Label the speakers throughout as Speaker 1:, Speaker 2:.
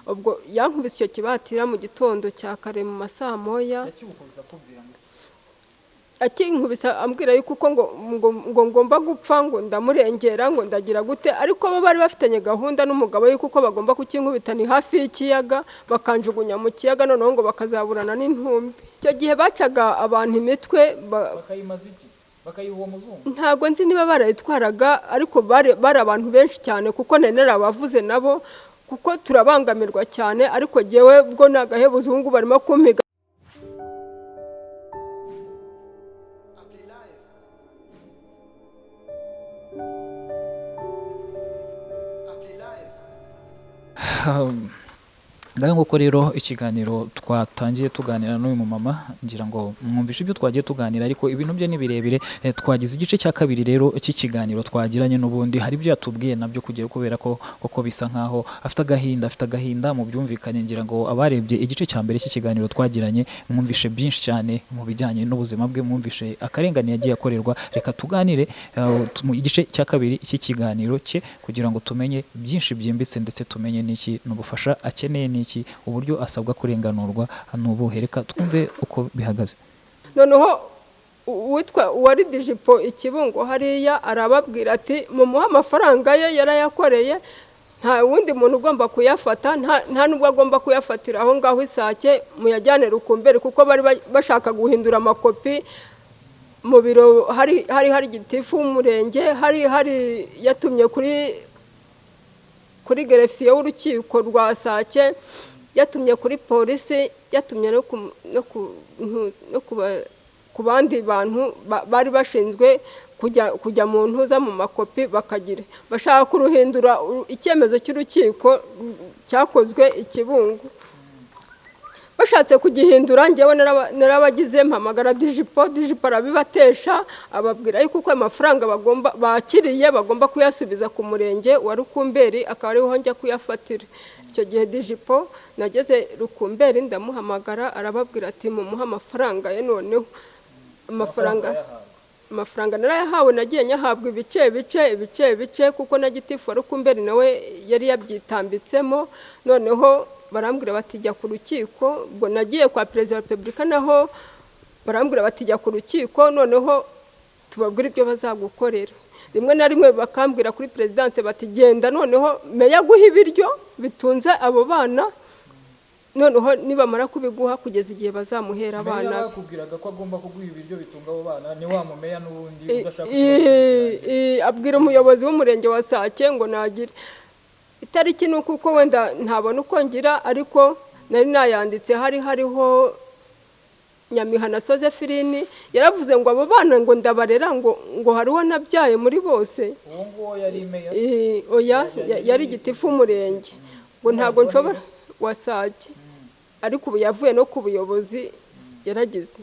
Speaker 1: Ubwo yankubise icyo kibatira mu gitondo cya kare mu ma saa moya.
Speaker 2: Yakigukubise akubwira ngo?
Speaker 1: Akinkubisa ambwira yuko uko ngo ngomba gupfa, ngo ndamurengera, ngo ndagira gute. Ariko bo bari bafitanye gahunda n'umugabo yuko uko bagomba kukinkubita ni hafi y'ikiyaga, bakanjugunya mu kiyaga, noneho ngo bakazaburana n'intumbi. Icyo gihe bacaga abantu imitwe.
Speaker 2: Bakayimaza iki? Bakayiha uwo muzungu?
Speaker 1: Ntabwo nzi niba barayitwaraga, ariko bari abantu benshi cyane, kuko nari narabavuze nabo, kuko turabangamirwa cyane. Ariko jyewe bwo ni agahebuzo, ubu ngubu barimo kumpiga.
Speaker 2: Ngaho nguko rero ikiganiro twatangiye tuganira n'uyu mumama, ngira ngo mwumvishe ibyo twagiye tuganira, ariko ibintu bye ni birebire. Twagize igice cya kabiri rero cy'ikiganiro twagiranye, n'ubundi hari ibyo yatubwiye nabyo kugira, kubera ko koko bisa nkaho afite agahinda, afite agahinda mu byumvikanye. Ngira ngo abarebye igice cya mbere cy'ikiganiro twagiranye mwumvishe byinshi cyane mu bijyanye n'ubuzima bwe, mwumvishe akarengane yagiye akorerwa. Reka tuganire mu gice cya kabiri cy'ikiganiro cye kugira ngo tumenye byinshi byimbitse, ndetse tumenye n'iki n'ubufasha akeneye, n'iki uburyo asabwa kurenganurwa ni ubuhe. Reka twumve uko bihagaze.
Speaker 1: Noneho uwitwa uwari dijipo ikibungo hariya arababwira ati: "Mumuhe amafaranga ye, yarayakoreye, nta wundi muntu ugomba kuyafata, nta nubwo agomba kuyafatira aho ngaho isake, muyajyane Rukumberi." Kuko bari bashaka guhindura amakopi mu biro, hari gitifu w'umurenge, hari yatumye kuri gerefiye w'urukiko rwa Sake, yatumye kuri polisi, yatumye no ku bandi bantu bari bashinzwe kujya mu ntuza mu makopi, bakagira bashaka kuruhindura icyemezo cy'urukiko cyakozwe ikibungo. Bashatse kugihindura, njyewe narabagize, mpamagara dijipo, dijipo arabibatesha, ababwira yuko uko amafaranga bagomba bakiriye bagomba kuyasubiza ku murenge wa Rukumberi, akaba ariho njya kuyafatira. Icyo gihe dijipo nageze Rukumberi ndamuhamagara, arababwira ati: "Mumuhe amafaranga ye." Noneho amafaranga narayahawe, nagiye nyahabwa ibice bice, ibice bice, kuko na gitifu wa Rukumberi nawe yari yabyitambitsemo. Noneho barambwira bati: "Jya ku rukiko." Ubwo nagiye kwa perezida wa repubulika, naho barambwira bati: "Jya ku rukiko, noneho tubabwire ibyo bazagukorera." Rimwe na rimwe bakambwira kuri perezidanse bati: "Genda, noneho meya guha ibiryo bitunze abo bana, noneho nibamara kubiguha kugeza igihe bazamuhera abana be."
Speaker 2: Bakubwiraga ko agomba kuguha ibiryo bitunga abo bana, ni wa mumeya n'ubundi udashaka?
Speaker 1: Abwira umuyobozi w'umurenge wa Sake ngo nagire itariki, ni uko uko wenda ntabona uko ngira, ariko nari nayanditse. Hariho Nyamihana Sozefirini, yaravuze ngo abo bana ngo ndabarera, ngo hariho nabyaye muri bose.
Speaker 2: Uwo nguwo yari meya?
Speaker 1: Oya, yari gitifu w'umurenge, ngo ntabwo nshobora wa Sake, ariko ubu yavuye no ku buyobozi. Yaragize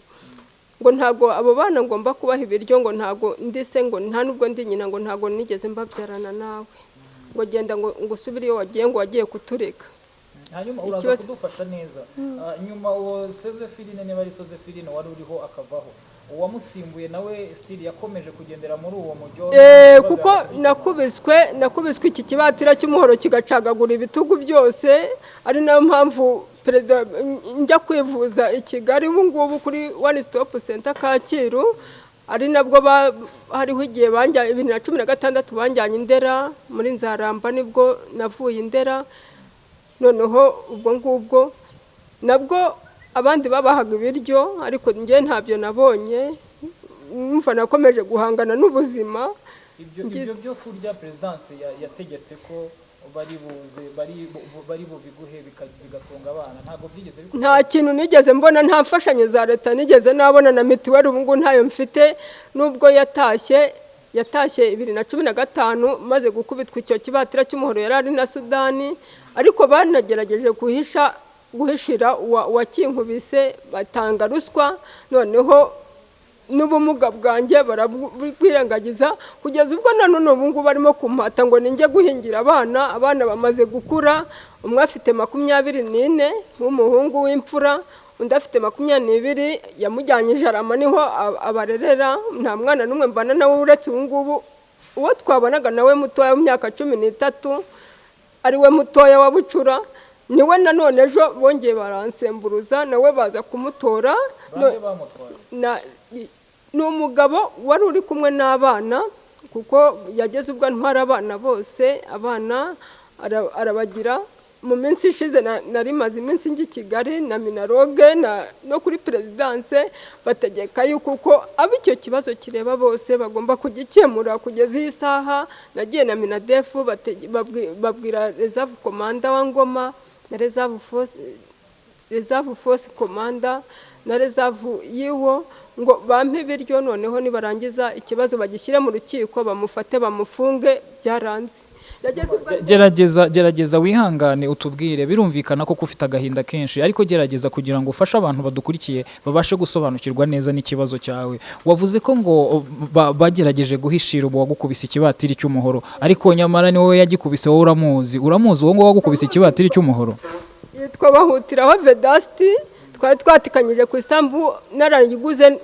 Speaker 1: ngo ntabwo abo bana ngomba kubaha ibiryo, ngo ntabwo ndise, ngo nta nubwo ndi nyina, ngo ntabwo nigeze mbabyarana nawe, ngo genda, ngo usubire iyo wagiye, ngo wagiye kutureka.
Speaker 2: Hanyuma uraza kudufasha neza. Nyuma uwo Sezefirine, niba ari Sozefirine wari uriho, akavaho, uwamusimbuye nawe still yakomeje kugendera muri uwo mujyo?
Speaker 1: Kuko nakubiswe iki kibatira cy'umuhoro kigacagagura ibitugu byose, ari nayo mpamvu perezida njya kwivuza i Kigali ubu ngubu kuri One Stop Center Kacyiru. Ari nabwo hariho igihe banjyanye 2016, banjyanye i Ndera muri Nzaramba, nibwo navuye i Ndera. Noneho ubwo ngubwo nabwo abandi babahaga ibiryo, ariko njye ntabyo nabonye. Numva nakomeje guhangana n'ubuzima.
Speaker 2: Ibyo byo kurya perezidanse yategetse ko bari buze bari bubiguhe bigatunga abana, ntabwo byigeze bikorwa?
Speaker 1: Nta kintu nigeze mbona, nta mfashanyo za leta nigeze nabona, na mituweli ubu ngubu ntayo mfite. Nubwo yatashye 2015 maze gukubitwa icyo kibatira cy'umuhoro, yari ari na Sudani, ariko banagerageje guhishira uwakinkubise, batanga ruswa, noneho n'ubumuga bwanjye barabwirengagiza, kugeza ubwo na none ubu ngubu barimo kumpata ngo ninjye guhingira abana. Abana bamaze gukura, umwe afite 24 w'umuhungu w'imfura, undi afite 22, yamujyanye i Jarama niho abarerera. Nta mwana n'umwe mbana nawe uretse ubu ngubu uwo twabonaga nawe mutoya w'imyaka 13, ari we mutoya wa bucura. Niwe nanone ejo bongeye baransemburuza, nawe baza kumutora. Ni umugabo wari uri kumwe n'abana, kuko yageze ubwo antwara abana bose, abana arabagira. Mu minsi ishize nari maze iminsi njya i Kigali na Minaroge no kuri perezidanse, bategeka yuko uko abo icyo kibazo kireba bose bagomba kugikemura. Kugeza iyi saha nagiye na Minadefu, babwira reserve commander wa Ngoma na reserve force commander na reserve yiwo ngo bampe ibiryo, noneho nibarangiza ikibazo bagishyire mu rukiko, bamufate bamufunge. Byaranze. Yageze ubwo
Speaker 2: Gerageza, gerageza wihangane utubwire. Birumvikana ko ufite agahinda kenshi, ariko gerageza kugira ngo ufashe abantu badukurikiye babashe gusobanukirwa neza n'ikibazo cyawe. Wavuze ko ngo bagerageje guhishira ubu wagukubise ikibatiri cy'umuhoro, ariko nyamara ni wowe yagikubise, wowe uramuzi. Uramuzi uwo nguwo wagukubise ikibatiri cy'umuhoro?
Speaker 1: Yitwa Bahutiraho Vedasti. Twari twatikanyije ku isambu narayiguze,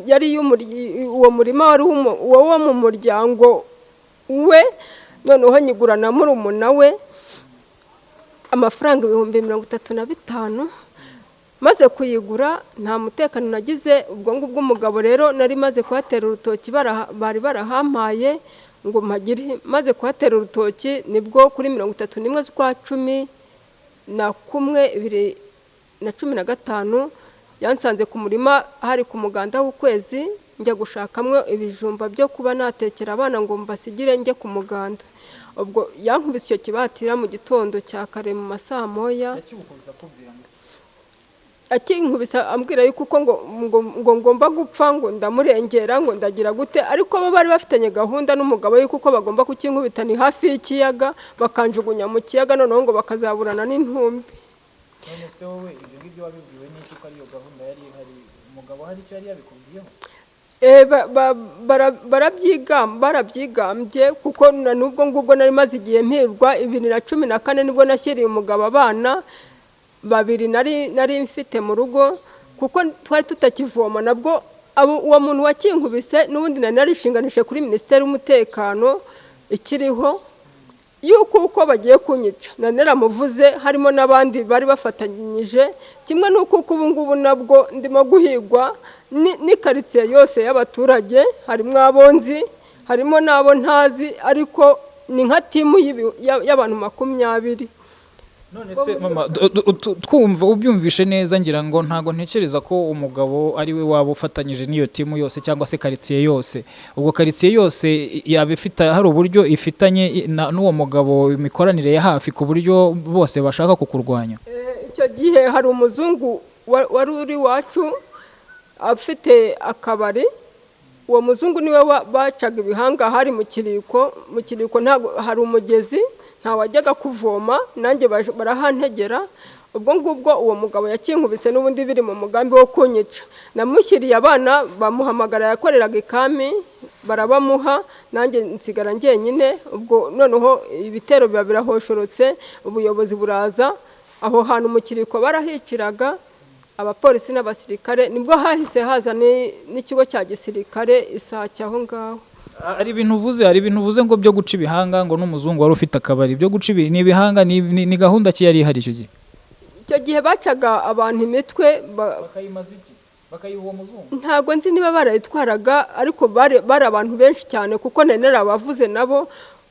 Speaker 1: yari uwo murima wari uwo mu muryango we, noneho nyigura na murumuna we amafaranga 35,000. Maze kuyigura nta mutekano nagize. Ubwo ngubwo umugabo rero nari maze kuhatera urutoki, bari barahampaye ngo mpagire. Maze kuhatera urutoki nibwo kuri 31 z'ukwa 11 2015 yansanze ku murima, hari ku muganda w'ukwezi, njya gushakamwo ibijumba byo kuba natekera abana ngo mbasigire njye ku muganda. Ubwo yankubise icyo kibatira mu gitondo cya kare mu ma saa moya. Akinkubisa ambwira yuko uko ngo ngomba gupfa, ngo ndamurengera, ngo ndagira gute. Ariko bo bari bafitanye gahunda n'umugabo yuko uko bagomba kukinkubita ni hafi y'ikiyaga, bakanjugunya mu kiyaga, noneho ngo bakazaburana n'intumbi.
Speaker 2: None se wowe ibyo ngibyo wabibwiwe n'iki ko ariyo gahunda yari ihari? Umugabo hari icyo yari yabikubwiyeho?
Speaker 1: Barabyigambye, kuko na n'ubwo ngubwo nari maze igihe mpirwa. 2014 nibwo nashyiriye umugabo abana babiri nari mfite mu rugo, kuko twari tutakivoma. Nabwo uwo muntu wakinkubise n'ubundi nari narishinganije kuri Minisiteri y'Umutekano ikiriho yuko uko bagiye kunyica, nari naramuvuze, harimo n'abandi bari bafatanyije. Kimwe n'uko uko ubu ngubu nabwo ndimo guhigwa ni karitsiye yose y'abaturage, harimo abo nzi, harimo n'abo ntazi, ariko ni nka team y'abantu 20.
Speaker 2: None se mama, twumva ubyumvishe neza, ngira ngo ntago ntekereza ko umugabo ari we waba ufatanyije n'iyo team yose cyangwa se karitsiye yose. Ubwo karitsiye yose yaba ifite hari uburyo ifitanye n'uwo mugabo, imikoranire ya hafi, ku buryo bose bashaka kukurwanya?
Speaker 1: Icyo gihe hari umuzungu wari uri iwacu afite akabari. Uwo muzungu niwe bacaga ibihanga. Hari mu Kiriko, mu Kiriko ntabwo hari umugezi, ntawajyaga kuvoma, nanjye barahantegera. Ubwo ngubwo uwo mugabo yakinkubise n'ubundi biri mu mugambi wo kunyica. Namushyiriye abana, bamuhamagara, yakoreraga ikami, barabamuha, nanjye nsigara njyenyine. Ubwo noneho ibitero biba birahoshorotse, ubuyobozi buraza. Aho hantu mu Kiriko barahiciraga abapolisi n'abasirikare, nibwo hahise haza n'ikigo cya gisirikare Isake aho ngaho.
Speaker 2: Hari ibintu uvuze ngo byo guca ibihanga, ngo n'umuzungu wari ufite akabari, byo guca ni ibihanga, ni gahunda ki yari ihari icyo gihe?
Speaker 1: Icyo gihe bacaga abantu imitwe.
Speaker 2: Bakayimaza iki? Bakayiha uwo muzungu?
Speaker 1: Ntabwo nzi niba barayitwaraga, ariko bari abantu benshi cyane, kuko nari narabavuze nabo,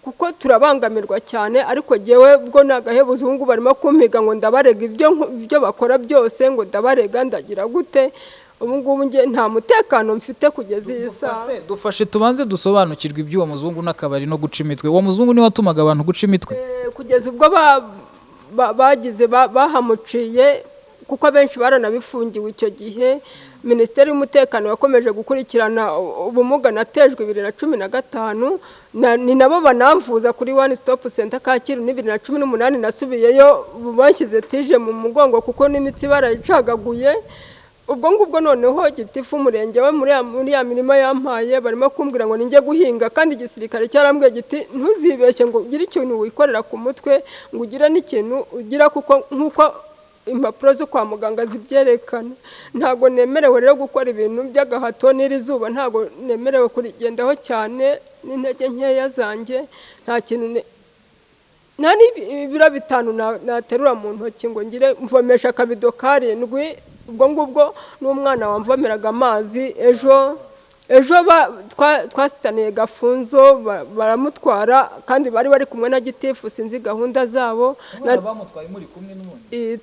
Speaker 1: kuko turabangamirwa cyane. Ariko jyewe bwo ni agahebuzo. Ubu ngubu barimo kumpiga ngo ndabarega ibyo bakora byose, ngo ndabarega, ndagira gute. Ubu ngubu njye nta mutekano mfite kugeza iyi saha.
Speaker 2: Dufashe tubanze dusobanukirwe iby'uwo muzungu n'akabari no guca imitwe. Uwo muzungu niwe watumaga abantu guca imitwe?
Speaker 1: Kugeza ubwo bagize bahamuciye, kuko abenshi baranabifungiwe. Icyo gihe Minisiteri y'Umutekano yakomeje gukurikirana ubumuga natejwe 2015, ni nabo banamvuza kuri One Stop Center Kacyiru. Ni 2018 nasubiyeyo, bashyize tige mu mugongo kuko n'imitsi barayicagaguye. Ubwo ngubwo noneho gitifu umurenge we muri ya mirima yampaye, barimo kumbwira ngo ninjye guhinga, kandi igisirikare cyarambwiye giti: "Ntuzibeshye ngo ugire ikintu wikorera ku mutwe, ngo ugire n'ikintu ugira," kuko nk'uko impapuro zo kwa muganga zibyerekana ntabwo nemerewe rero gukora ibintu by'agahato. N'iri zuba ntabwo nemerewe kurigendaho cyane n'intege nkeya zanjye, nta kintu. Nta n'ibiro 5 naterura mu ntoki ngo ngire mvomesha akabido 7. Ubwo ngubwo n'umwana wamvomeraga amazi ejo ejo twasitaniye Gafunzo, baramutwara kandi bari bari kumwe na gitifu, sinzi gahunda zabo.
Speaker 2: Bamutwaye muri kumwe n'ubundi?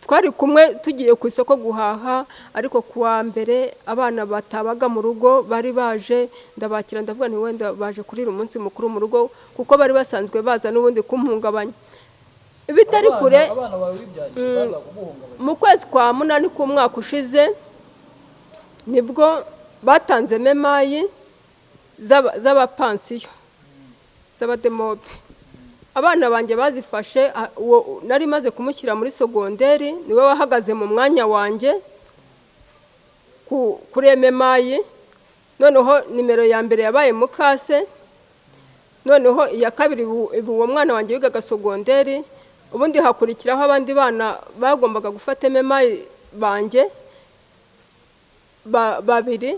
Speaker 1: Twari kumwe tugiye ku isoko guhaha, ariko ku wa mbere abana batabaga mu rugo bari baje, ndabakira, ndavuga nti wenda baje kurira umunsi mukuru mu rugo, kuko bari basanzwe baza n'ubundi kumpungabanya bitari kure.
Speaker 2: Abana bawe wibyariye baza kuguhungabanya?
Speaker 1: Mu kwezi kwa munani k'umwaka ushize nibwo batanze MMI z'abapansiyo z'abademobe. Abana banjye bazifashe, uwo nari maze kumushyira muri sogonderi niwe wahagaze mu mwanya wanjye kuri MMI. Noneho nimero ya mbere yabaye mukase, noneho iya kabiri ibu uwo mwana wanjye wigaga sogonderi. Ubundi hakurikiraho abandi bana bagombaga gufata MMI banjye babiri.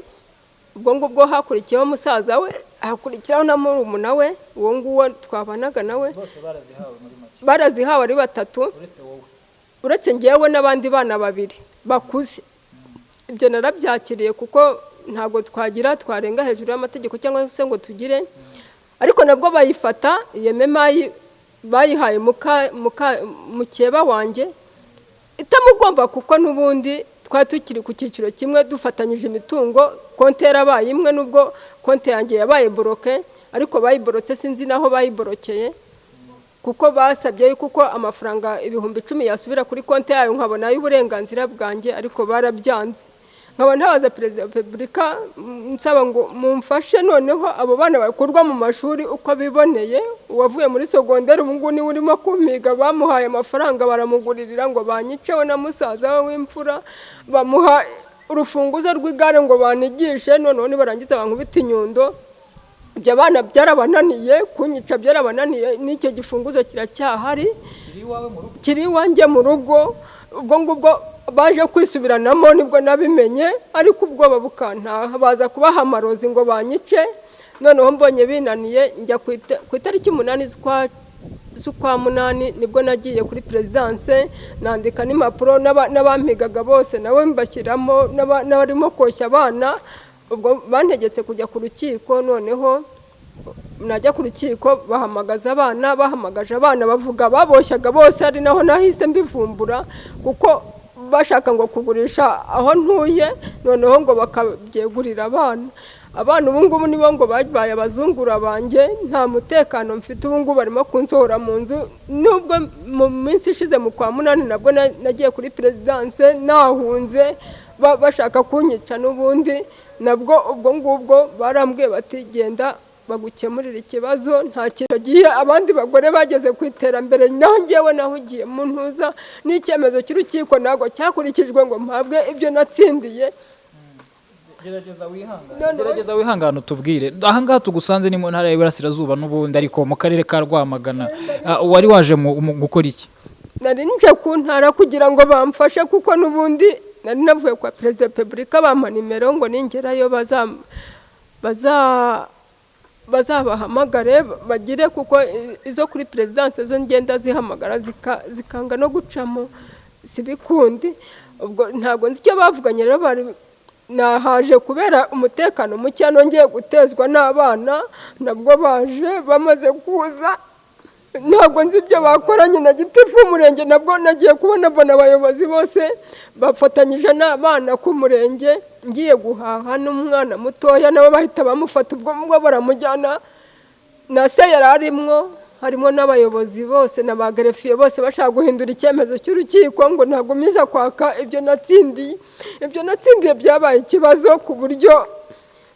Speaker 1: Ubwo ngubwo hakurikiyeho musaza we, hakurikiraho na murumuna we, uwo nguwo twabanaga nawe.
Speaker 2: Bose barazihawe muri make?
Speaker 1: Barazihawe ari batatu.
Speaker 2: Uretse wowe?
Speaker 1: Uretse ngewe n'abandi bana babiri bakuze. Ibyo narabyakiriye kuko ntabwo twagira twarenga hejuru y'amategeko cyangwa se ngo tugire, ariko nabwo bayifata iyo MMI bayihaye mukeba wanjye itamugomba, kuko n'ubundi twari tukiri ku cyiciro kimwe, dufatanyije imitungo, konti yarabaye imwe, nubwo konti yanjye yabaye bloqué, ariko bayiborotse sinzi n'aho bayiborokeye, kuko basabye yuko uko amafaranga 10,000 yasubira kuri konti yayo nkabona y'uburenganzira bwanjye, ariko barabyanze. Nkaba ntabaza Perezida wa Repubulika, nsaba ngo mumfashe noneho abo bana bakurwa mu mashuri uko biboneye. Uwavuye muri sogonderi ubu ngubu niwe urimo kumpiga. Bamuhaye amafaranga baramuguririra ngo banyiceho na musaza we w'imfura, bamuha urufunguzo rw'igare ngo banigishe, noneho nibarangiza bankubita inyundo. Ibyo bana byarabananiye kunyica, byarabananiye, n'icyo gifunguzo kiracyahari.
Speaker 2: Kiri iwawe mu rugo?
Speaker 1: Kiri iwanjye mu rugo. Ubwo ngubwo baje kwisubiranamo nibwo nabimenye, ariko ubwoba bukantaha, baza kubaha amarozi ngo banyice. Noneho mbonye binaniye, njya ku itariki 8 z'ukwa munani, nibwo nagiye kuri perezidanse nandika n'impapuro n'abampigaga bose nabo mbashyiramo, n'abarimo koshya abana. Ubwo bantegetse kujya ku rukiko, noneho najya ku rukiko bahamagaza abana. Bahamagaje abana bavuga baboshyaga bose, ari naho nahise mbivumbura, kuko bashaka ngo kugurisha aho ntuye, noneho ngo bakabyegurira abana. Abana ubu ngubu nibo ngo babaye abazungura banjye. Nta mutekano mfite ubu ngubu, barimo kunsohora mu nzu, nubwo mu minsi ishize mu kwa munani nabwo nagiye kuri perezidanse nahunze bashaka kunyica n'ubundi nabwo. Ubwo ngubwo barambwiye bati genda bagukemurira ikibazo. Nta kintu gihe abandi bagore bageze ku iterambere, naho ngewe nahugiye mu ntuza n'icyemezo cy'urukiko ntabwo cyakurikijwe ngo mpabwe ibyo natsindiye.
Speaker 2: Gerageza wihangane.
Speaker 1: Noneho-
Speaker 2: Gerageza wihangane, utubwire. Ahangaha tugusanze ni mu Ntara y'Iburasirazuba n'ubundi, ariko mu karere ka Rwamagana. Wari waje mu gukora iki?
Speaker 1: Nari nje ku ntara kugira ngo bamfashe, kuko n'ubundi nari navuye kwa Perezida wa Repubulika, bampa nimero ngo ningerayo bazabahamagare bagire, kuko izo kuri perezidanse zo ngenda zihamagara zikanga no gucamo sibikundi. Ubwo ntabwo nzi icyo bavuganye rero. Bari nahaje kubera umutekano muke nongeye gutezwa n'abana, nabwo baje bamaze kuza ntabwo nzi ibyo bakoranye na gitifu w'umurenge. Nabwo nagiye kubona mbona abayobozi bose bafatanyije n'abana ku murenge, ngiye guhaha n'umwana mutoya nabo bahita bamufata, ubwo ngubwo baramujyana na se yari arimwo, harimo n'abayobozi bose na ba greffier bose, bashaka guhindura icyemezo cy'urukiko ngo ntagumiza kwaka ibyo natsindiye. Ibyo natsindiye byabaye ikibazo ku buryo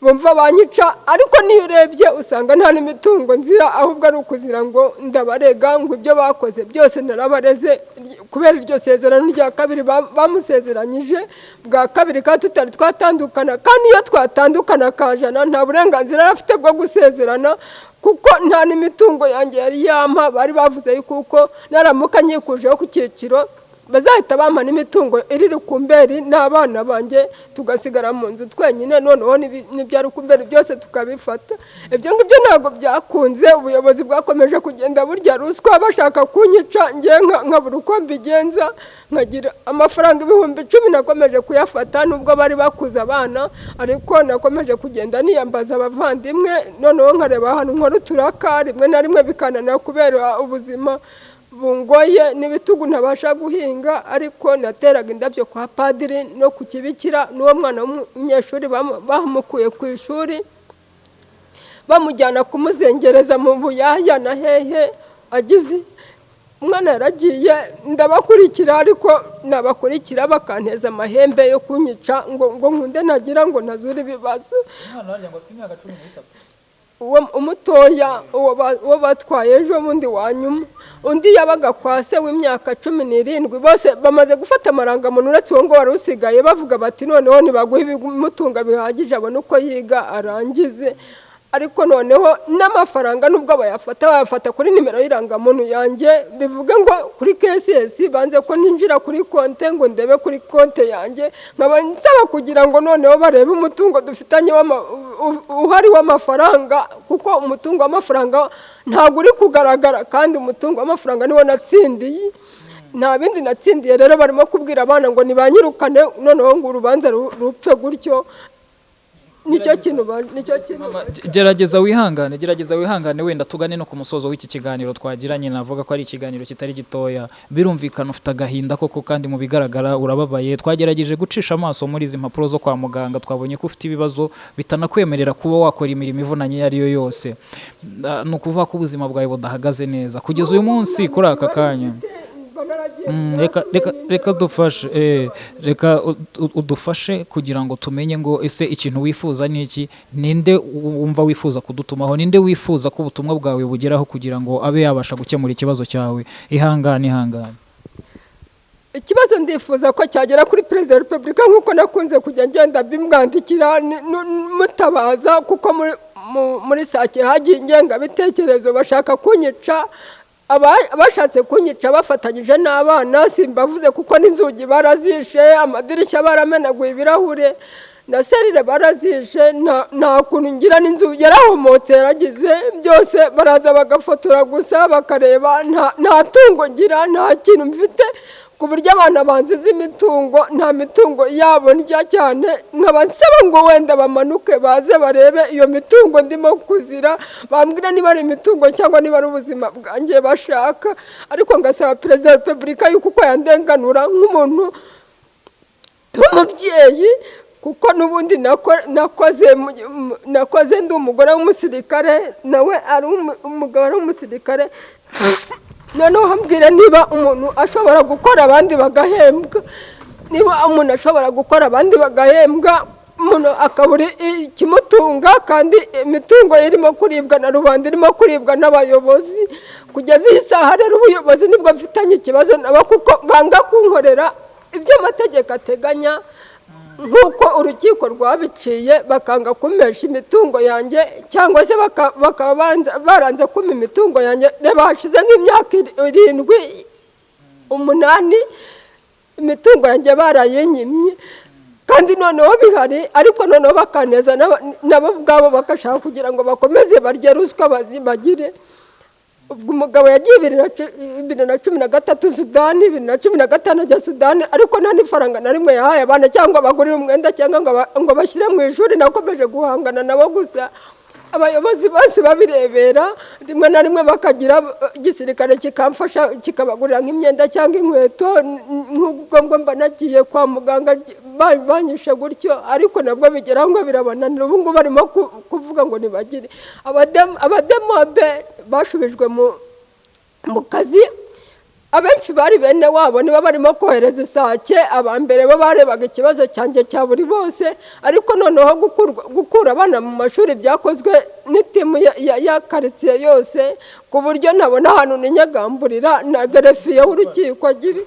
Speaker 1: bumva banyica, ariko niyo urebye usanga nta n'imitungo nzira, ahubwo ari ukuzira ngo ndabarega, ngo ibyo bakoze byose narabareze kubera iryo sezerano rya kabiri bamusezeranyije bwa kabiri kandi tutari twatandukana. Kandi iyo twatandukana akajana nta burenganzira yari afite bwo gusezerana, kuko nta n'imitungo yanjye yari yampa. Bari bavuze yuko naramuka nyikujeho ku cyiciro. Bazahita bampa n'imitungo iri Rukumberi n'abana banjye, tugasigara mu nzu twenyine, noneho n'ibya Rukumberi byose tukabifata. Ibyo ngibyo ntabwo byakunze. Ubuyobozi bwakomeje kugenda burya ruswa, bashaka kunyica, ngewe nkabura uko mbigenza, nkagira amafaranga 10,000. Nakomeje kuyafata nubwo bari bakuze abana, ariko nakomeje kugenda niyambaza abavandimwe, noneho nkareba ahantu nkora uturaka, rimwe na rimwe bikananira kubera ubuzima bungoye n'ibitugu ntabasha guhinga. Ariko nateraga indabyo kwa padiri no ku kibikira, n'uwo mwana w'umunyeshuri bamukuye ku ishuri, bamujyana kumuzengereza mu buyaya na hehe. Agize umwana yaragiye, ndabakurikira, ariko nabakurikira bakanteza amahembe yo kunyica, ngo nkunde nagira ngo ntazure ibibazo. Uwo umutoya, uwo batwaye ejo bundi wa nyuma, undi yabaga kwa se w'imyaka 17. Bose bamaze gufata amarangamuntu uretse uwo ngo wari usigaye. Bavuga bati noneho ntibaguhe ibimutunga bihagije, abone uko yiga arangize. Ariko noneho n'amafaranga nubwo bayafata, bayafata kuri nimero y'irangamuntu yanjye, bivuga ngo kuri KCS banze ko ninjira kuri konte ngo ndebe kuri konte yanjye. Nkaba nsaba kugira ngo noneho barebe umutungo dufitanye uhari w'amafaranga, kuko umutungo w'amafaranga ntabwo uri kugaragara, kandi umutungo w'amafaranga niwo natsindiye, nta bindi natsindiye. Rero barimo kubwira abana ngo ntibanyirukane, noneho ngo urubanza rupfe gutyo. Nicyo kintu.
Speaker 2: Gerageza wihangane, gerageza wihangane, wenda tugane no ku musozo w'iki kiganiro twagiranye. Navuga ko ari ikiganiro kitari gitoya. Birumvikana ufite agahinda koko, kandi mu bigaragara urababaye. Twagerageje gucisha amaso muri izi mpapuro zo kwa muganga, twabonye ko ufite ibibazo bitanakwemerera kuba wakora imirimo ivunanye iyo ari yo yose. Ni ukuvuga ko ubuzima bwawe budahagaze neza kugeza uyu munsi, kuri aka kanya. Reka dufashe, reka udufashe kugira ngo tumenye ngo ese ikintu wifuza ni iki? Ninde wumva wifuza kudutumaho? Ninde wifuza ko ubutumwa bwawe bugeraho kugira ngo abe yabasha gukemura ikibazo cyawe? Ihangane, ihangane.
Speaker 1: Ikibazo ndifuza ko cyagera kuri Perezida wa Repubulika, nk'uko nakunze kujya ngenda bimwandikira mutabaza, kuko muri Sake hagiye ingengabitekerezo, bashaka kunyica. Abashatse kunyica bafatanyije n'abana simbavuze, kuko n'inzugi barazishe, amadirishya baramenaguye, ibirahure na serire barazishe. Nta kuntu ngira, n'inzu yarahomotse, yaragize byose, baraza bagafotora gusa bakareba. Nta tungo ngira, nta kintu mfite, ku buryo abana banziza imitungo, nta mitungo yabo ndya cyane. Nkaba nsaba ngo wenda bamanuke baze barebe iyo mitungo ndimo kuzira, bambwira niba ari imitungo cyangwa niba ari ubuzima bwanjye bashaka. Ariko ngasaba Perezida wa Repubulika yuko uko yandenganura nk'umuntu, nk'umubyeyi, kuko n'ubundi nakoze ndi umugore w'umusirikare, nawe ari umugabo ari umusirikare. Noneho mbwira niba umuntu ashobora gukora abandi bagahembwa, niba umuntu ashobora gukora abandi bagahembwa, umuntu akabura ikimutunga, kandi imitungo irimo kuribwa na rubanda, irimo kuribwa n'abayobozi kugeza iyi saha. Rero ubuyobozi nibwo mfitanye ikibazo nabo, kuko banga kunkorera ibyo amategeko ateganya nk'uko urukiko rwabiciye, bakanga kumpesha imitungo yanjye, cyangwa se bakaba baranze kumpa imitungo yanjye. Reba hashize nk'imyaka 7, 8, imitungo yanjye barayinyimye, kandi noneho bihari. Ariko noneho bakaneza nabo ubwabo, bagashaka kugira ngo bakomeze barye ruswa bagire. Ubwo umugabo yagiye 2013 Sudani, 2015 ajya Sudani, ariko nta n'ifaranga na rimwe yahaye abana, cyangwa bagurire umwenda, cyangwa ngo bashyire mu ishuri. Nakomeje guhangana nabo gusa, abayobozi bose babirebera. Rimwe na rimwe bakagira igisirikare kikamfasha, kikabagurira nk'imyenda cyangwa inkweto, nk'ubwo ngo mba nagiye kwa muganga banyishe gutyo, ariko nabwo bigeraho ngo birabananira. Ubu ngubu barimo kuvuga ngo ntibagire abademobe bashubijwe mu kazi. Abenshi bari bene wabo, nibo barimo kohereza isake. Aba mbere bo barebaga ikibazo cyanjye cya buri bose, ariko noneho gukura abana mu mashuri byakozwe n'iteam ya karitsiye yose, ku buryo ntabona ahantu ninyagamburira na greffier w'urukiko agira.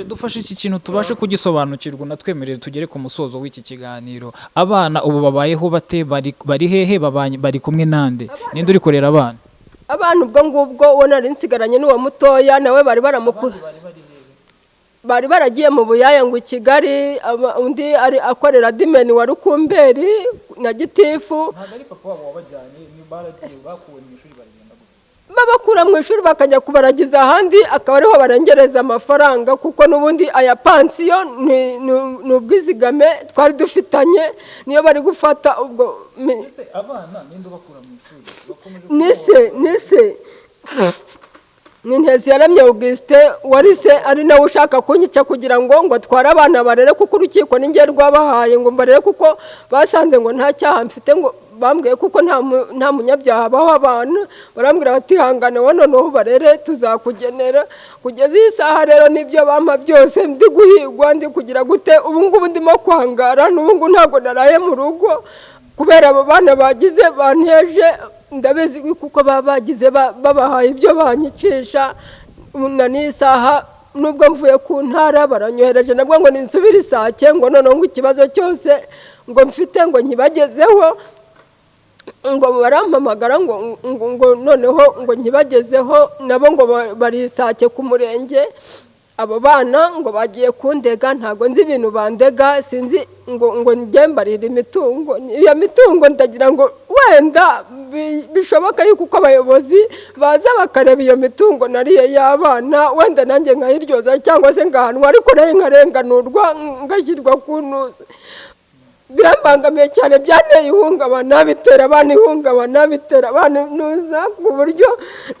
Speaker 2: Dufashe iki kintu tubashe kugisobanukirwa, unatwemerere tugere ku musozo w'iki kiganiro. Abana ubu babayeho bate? Bari hehe? Bari kumwe nande? Ninde uri kurera abana?
Speaker 1: Abana ubwo ngubwo uwo nari nsigaranye n'uwo mutoya, nawe bari baramukuye. Bari baragiye mu buyaya ngo i Kigali, undi ari akorera dimeni wa Rukumberi na gitifu.
Speaker 2: Ntabwo ari papa wabo wabajyanye, ni baragiye bakuwe mu ishuri baragenda gute?
Speaker 1: Babakura mu ishuri bakajya kubaragiza ahandi, akaba ariho barengereza amafaranga, kuko n'ubundi aya pansiyo ni ubwizigame twari dufitanye, niyo bari gufata ubwo
Speaker 2: Ese abana ninde ubakura mu ishuri? Bakomeje
Speaker 1: Nise ni Ntezi yaramye Augustin warise, ari nawe ushaka kunyica kugira ngo atware abana barere, kuko urukiko ni njye rwabahaye ngo mbarere, kuko basanze ngo nta cyaha mfite, ngo bambwiye kuko nta munyabyaha abaho abana. Barambwira bati: "Hangane wowe, noneho barere, tuzakugenera." Kugeza iyi saha rero nibyo bampa byose, ndi guhigwa, ndi kugira gute. Ubu ngubu ndimo kwangara, n'ubu ngubu ntabwo naraye mu rugo kubera abo bana bagize banteje. Ndabizi kuko baba bagize babahaye ibyo banyicisha. Na n'isaha nubwo mvuye ku ntara baranyohereje nabwo ngo ninsubire Isake, ngo noneho ngo ikibazo cyose ngo mfite ngo nkibagezeho, ngo barampamagara ngo noneho ngo nkibagezeho nabo, ngo bari Isake ku murenge. Abo bana ngo bagiye kundega, ntabwo nzi ibintu bandega, sinzi ngo njye mbarira imitungo. Iyo mitungo ndagira ngo wenda bishoboka yuko uko abayobozi baza bakareba iyo mitungo nariye y'abana, wenda nanjye nkayiryoza cyangwa se ngahanwa, ariko nayo nkarenganurwa, ngashyirwa ku ntuza. Birambangamiye cyane, byanteye ihungabana, bitera abana ihungabana, bitera abana intuza, ku buryo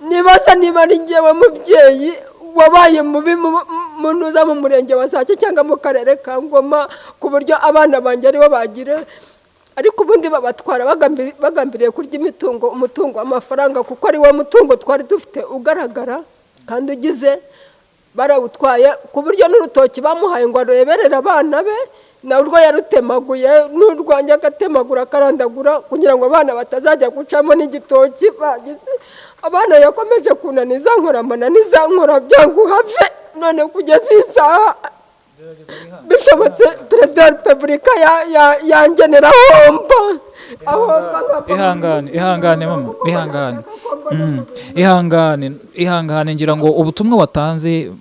Speaker 1: nibaza niba ari njyewe mubyeyi wabaye mubi mu ntuza mu murenge wa Sake cyangwa mu karere ka Ngoma, ku buryo abana banjye aribo bagira. Ariko ubundi babatwara bagambiriye kurya imitungo, umutungo w'amafaranga, kuko ari wo mutungo twari dufite ugaragara kandi ugize. Barawutwaye ku buryo n'urutoki bamuhaye ngo areberere abana be narwo yarutemaguye, n'urwanjye agatemagura, akarandagura, kugira ngo abana batazajya gucamo n'igitoki bagize. Abana yakomeje kunaniza, nkora amananiza, nkora byanga uhave. None kugeza iyi saha, bishobotse Perezida wa Repubulika yangenera ahomba, ahomba nkava mu
Speaker 2: Ihangane, ihangane mama, ihangane. Ihangane, ihangane. Ngira ngo ubutumwa watanze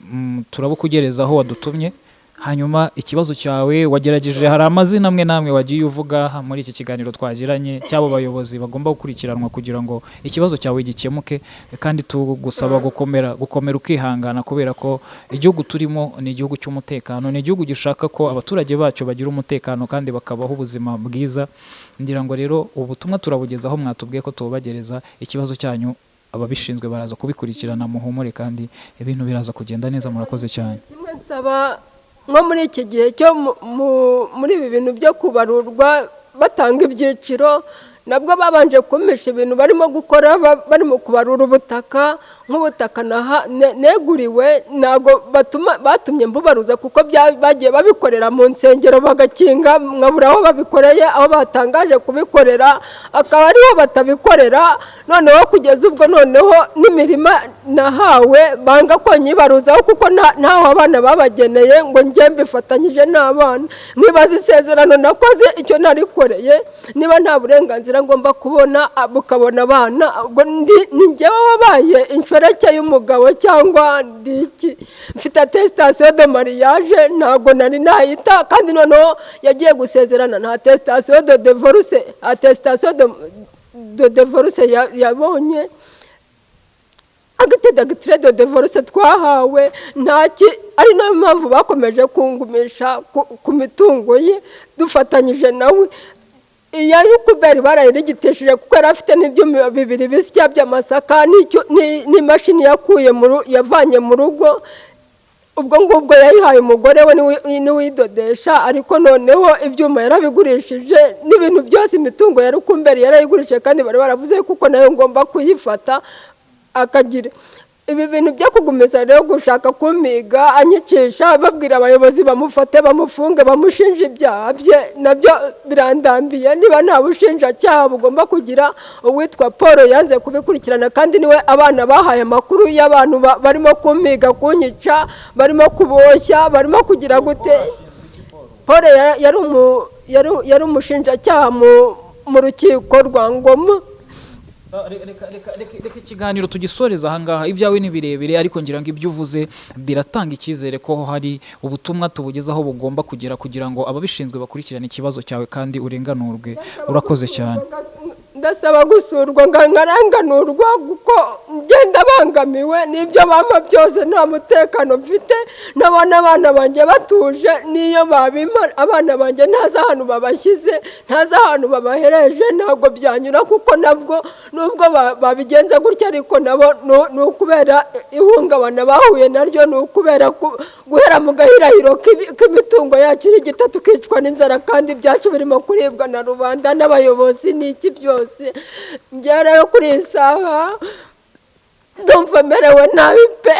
Speaker 2: turabukugerezaho wadutumye. Hanyuma ikibazo cyawe wagerageje, hari amazina amwe n'amwe wagiye uvuga muri iki kiganiro twagiranye cy'abo bayobozi bagomba gukurikiranwa kugira ngo ikibazo cyawe gikemuke. Kandi tugusaba gukomera, gukomera ukihangana, kubera ko igihugu turimo ni igihugu cy'umutekano, ni igihugu gishaka ko abaturage bacyo bagira umutekano kandi bakabaho ubuzima bwiza. Ngira ngo rero ubutumwa turabugezaho mwatubwiye ko tububagereza. Ikibazo cyanyu ababishinzwe baraza kubikurikirana, muhumure, kandi ibintu biraza kugenda neza. Murakoze cyane.
Speaker 1: Kimwe nsaba, nko muri iki gihe cyo muri ibi bintu byo kubarurwa batanga ibyiciro, nabwo babanje kumpisha ibintu barimo gukora, barimo kubarura ubutaka, nk'ubutaka neguriwe, ntabwo batumye mbubaruza, kuko bagiye babikorera mu nsengero bagakinga, nkabura aho babikoreye. Aho batangaje kubikorera akaba ariho batabikorera. Noneho kugeza ubwo noneho n'imirima nahawe banga ko nyibaruzaho, kuko ntaho abana babageneye ngo njye mbifatanyije n'abana. Nkibaza isezerano nakoze icyo narikoreye, niba nta burenganzira ngomba kubona bukabona abana. Ubwo ni njyewe wabaye inshoreke y'umugabo cyangwa ndi iki? Mfite attestation de mariage, ntabwo nari nayita, kandi noneho yagiye gusezerana nta attestation de divorce, attestation de divorce yabonye, acte d'acte de divorce twahawe ntaki. Ari nayo mpamvu bakomeje kungumisha ku mitungo ye dufatanyije nawe. Iya Rukuberi barayirigitishije, kuko yari afite n'ibyuma bibiri bisya by'amasaka n'imashini yakuye yavanye mu rugo. Ubwo ngubwo yayihaye umugore we niwidodesha, ariko noneho ibyuma yarabigurishije n'ibintu byose. Imitungo ya Rukumberi yarayigurishije, kandi bari baravuze kuko nayo ngomba kuyifata. Akagira ibi bintu byo kugumiza rero gushaka kumpiga, anyicisha, babwira abayobozi bamufate, bamufunge, bamushinje ibyaha bye, nabyo birandambiye. Niba nta bushinjacyaha bugomba kugira, uwitwa Paul yanze kubikurikirana, kandi niwe abana bahaye amakuru y'abantu barimo kumpiga, kunyica, barimo kuboshya, barimo kugira gute. Paul yari umushinjacyaha mu rukiko rwa Ngoma.
Speaker 2: Reka ikiganiro tugisoreza ahangaha. Ibyawe ni birebire, ariko ngira ngo ibyo uvuze biratanga icyizere ko hari ubutumwa tubugezaho bugomba kugera, kugira ngo ababishinzwe bakurikirane ikibazo cyawe kandi urenganurwe. Urakoze cyane.
Speaker 1: Ndasaba gusurwa nkarenganurwa, kuko ngenda bangamiwe n'ibyo bampa byose, nta mutekano mfite. Nabona abana banjye batuje, n'iyo babimpa abana banjye ntazi ahantu babashyize, ntazi ahantu babahereje, ntabwo byanyura, kuko nabwo nubwo babigenza gutya, ariko nabo ni ukubera ihungabana bahuye naryo, ni ukubera guhera mu gahirahiro k'imitungo yacu irigita, tukicwa n'inzara, kandi ibyacu birimo kuribwa na rubanda n'abayobozi n'iki byose. Njye rero kuri iyi saha ndumva merewe nabi pe.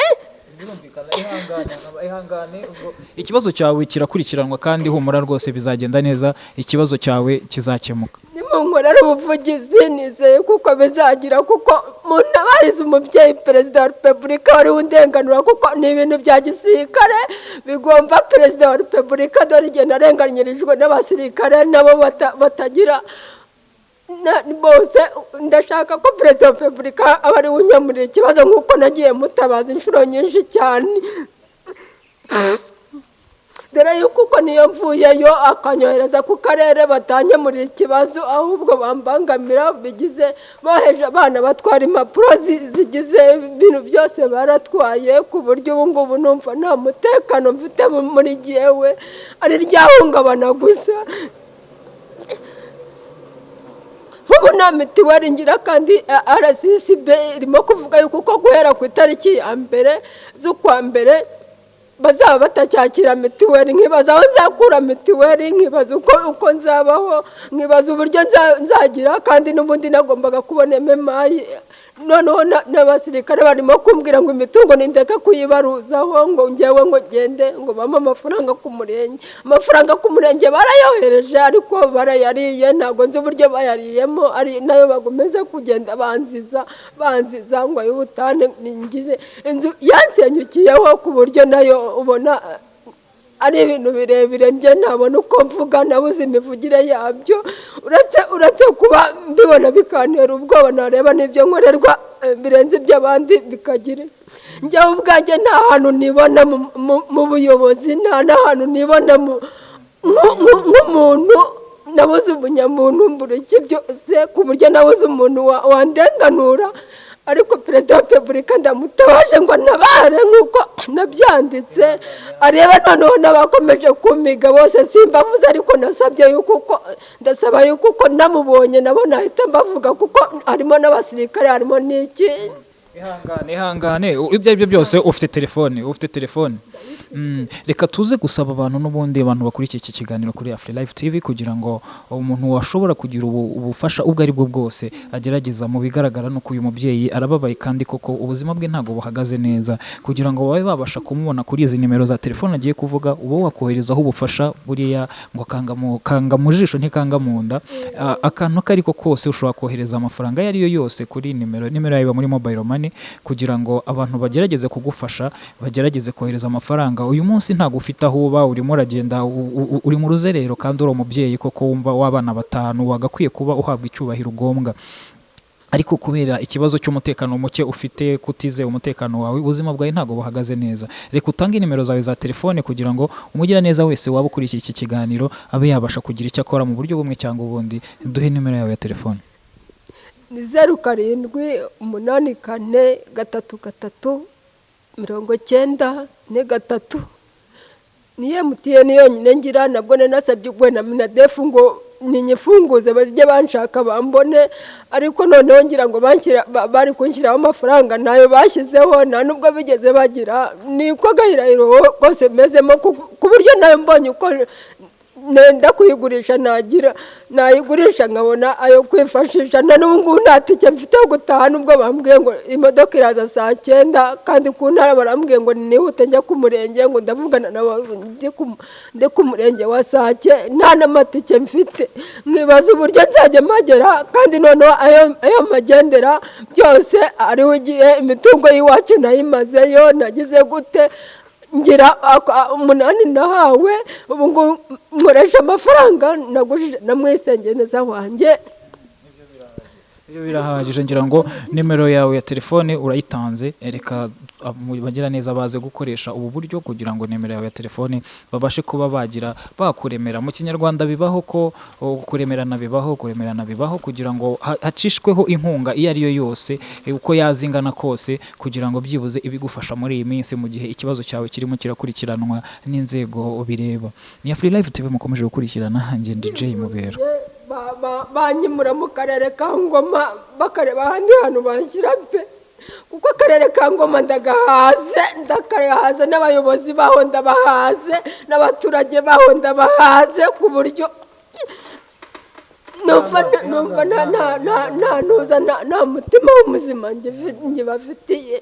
Speaker 2: Ikibazo cyawe kirakurikiranwa, kandi humura rwose bizagenda neza, ikibazo cyawe kizakemuka.
Speaker 1: Nimunkorera ubuvugizi nizeye kuko bizagira, kuko muntabariza umubyeyi Perezida wa Repubulika wari undenganura, kuko ni ibintu bya gisirikare bigomba Perezida wa Repubulika. Dore igihe narenganyirijwe n'abasirikare nabo batagira bose. Ndashaka ko Perezida wa Repubulika aba ari we unkemurira ikibazo, nk'uko nagiye mutabaza inshuro nyinshi cyane. Dore yuko uko niyo mvuyeyo akanyohereza ku karere batanyemurira ikibazo, ahubwo bambangamira, bigize boheje abana batwara impapuro zigize ibintu byose baratwaye, ku buryo ubu ngubu numva nta mutekano mfite muri jyewe, ari ryahungabana gusa. Nk'ubu nta mitiweli ngira, kandi RSSB irimo kuvuga yuko uko guhera ku itariki ya 1 z'ukwa mbere bazaba batacyakira mitiweli. Nkibaza aho nzakura mitiweli, nkibaza uko nzabaho, nkibaza uburyo nzagira, kandi n'ubundi nagombaga kubona MMI. Noneho n'abasirikare barimo kumbwira ngo imitungo nindeka kuyibaruzaho, ngo ngewe ngo ngende ngo bampe amafaranga ku murenge. Amafaranga ku murenge barayohereje, ariko barayariye, ntabwo nzi uburyo bayariyemo, ari nayo bagomeza kugenda banziza ngo ay'ubutane ningize inzu yansenyukiyeho, ku buryo nayo ubona ari ibintu birebire, njye ntabona uko mvuga, nabuze imivugire yabyo, uretse kuba mbibona bikantera ubwoba, nareba n'ibyo nkorerwa birenze iby'abandi bikagira. Njyewe ubwanjye nta hantu nibona mu buyobozi, nta n'ahantu nibona nk'umuntu. Nabuze ubunyamuntu, mbura iki byose, ku buryo nabuze umuntu wandenganura. Ariko Perezida wa Repubulika ndamutabaje ngo ntabare, nk'uko nabyanditse, arebe noneho n'abakomeje kumiga bose, simbavuze, ariko nasabye yuko uko ndasaba yuko uko namubonye nabo nahita mbavuga, kuko harimo n'abasirikare, harimo n'iki.
Speaker 2: Ihangane, ihangane, ibyo ari byo byose ufite telefone, ufite telefone. Reka tuze gusaba abantu n'ubundi, abantu bakurikiye iki kiganiro kuri Afri Life TV, kugira ngo umuntu washobora kugira ubufasha ubwo ari bwo bwose agerageza. Mu bigaragara nuko uyu mubyeyi arababaye, kandi koko ubuzima bwe ntabwo buhagaze neza, kugira ngo babe babasha kumubona kuri izi nimero za telefone agiye kuvuga, uba wakoherezaho ubufasha. Buriya ngo kanga mu jisho ntikanga mu nda. Akantu ako ariko kose ushobora kohereza amafaranga ayo ari yo yose kuri nimero yawe iba muri mobile money, kugira ngo abantu bagerageze kugufasha, bagerageze kohereza amafaranga. Uyu munsi ntabwo ufite aho uba, urimo uragenda uri mu ruzerero, kandi uri umubyeyi koko wumva w'abana 5, wagakwiye kuba uhabwa icyubahiro ugombwa, ariko kubera ikibazo cy'umutekano muke ufite, kutizera umutekano wawe, ubuzima bwawe ntabwo buhagaze neza. Reka utange nimero zawe za telefone, kugira ngo umugiraneza wese waba ukurikiye iki kiganiro abe yabasha kugira icyo akora mu buryo bumwe cyangwa ubundi. Duhe nimero yawe ya telefone.
Speaker 1: Ni 0 7 8 4 3 3 94 3. Ni MTN yonyine ngira, nabwo nasabye ubwo na Minadefu ngo ninyifunguze bazijye banshaka bambone, ariko noneho ngira ngo bari kunshyiraho amafaranga, ntayo bashyizeho, nta nubwo bigeze bagira. Niko gahirahiro kose mezemo, ku buryo nayo mbonye uko nenda kuyigurisha, nagira nayigurisha nkabona ayo kwifashisha. Na n'ubu ngubu nta tike mfite yo gutaha, nubwo bambwiye ngo imodoka iraza saa 9, kandi ku ntara barambwiye ngo nihute njya ku murenge, ngo ndavugana nabo ndi ku murenge wa Sake, nta n'amatike mfite. Nkibaza uburyo nzajya mpagera, kandi noneho ayo magendera byose ariho ugiye, imitungo y'iwacu nayimazeyo, nagize gute, ngira 8 nahawe, ubu ngubu nkoresha amafaranga nagujije na mwisengeneza wanjye.
Speaker 2: Ibyo birahagije, ngira ngo nimero yawe ya telefone urayitanze. Reka bagira neza baze gukoresha ubu buryo kugira ngo nimero yawe ya telefone babashe kuba bagira bakuremera. Mu Kinyarwanda bibaho ko kuremerana bibaho, kuremerana bibaho kugira ngo hacishweho inkunga iyo ari yo yose, uko yazingana kose, kugira ngo byibuze ibigufasha muri iyi minsi mu gihe ikibazo cyawe kirimo kirakurikiranwa n'inzego bireba. Ni ya Free Life TV mukomeje gukurikirana, njye ndi Jay Mubera.
Speaker 1: Banyimura mu karere ka Ngoma, bakareba ahandi hantu banshyira pe, kuko akarere ka Ngoma ndagahaze, ndakahaze n'abayobozi baho ndabahaze, n'abaturage baho ndabahaze, ku buryo numva nta ntuza, nta mutima w'umuzima ngibafitiye.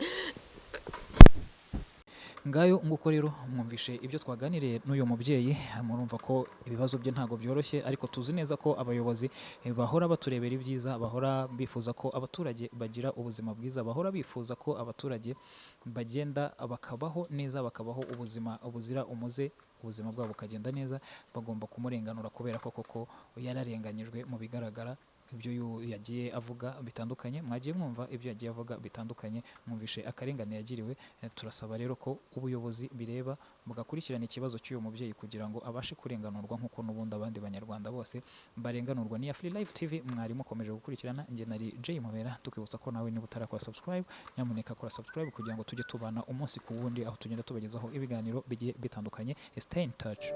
Speaker 2: Ngayo nguko rero, mwumvishe ibyo twaganiriye n'uyu mubyeyi. Murumva ko ibibazo bye ntabwo byoroshye, ariko tuzi neza ko abayobozi bahora baturebera ibyiza, bahora bifuza ko abaturage bagira ubuzima bwiza, bahora bifuza ko abaturage bagenda bakabaho neza, bakabaho ubuzima buzira umuze, ubuzima bwabo bukagenda neza. Bagomba kumurenganura kubera ko koko yararenganyijwe. Mu bigaragara, ibyo yagiye avuga bitandukanye, mwagiye mwumva ibyo yagiye avuga bitandukanye, mwumvishe akarengane yagiriwe. Turasaba rero ko ubuyobozi bireba bugakurikirana ikibazo cy'uyu mubyeyi kugira ngo abashe kurenganurwa nk'uko n'ubundi abandi Banyarwanda bose barenganurwa. Ni ya Free Life TV mwari mukomeje gukurikirana, njye nari Jay Mubera. Tukibutsa ko nawe niba utarakora subscribe, nyamuneka kora subscribe kugira ngo tujye tubana umunsi ku wundi, aho tugenda tubagezaho ibiganiro bigiye bitandukanye. Stay in touch.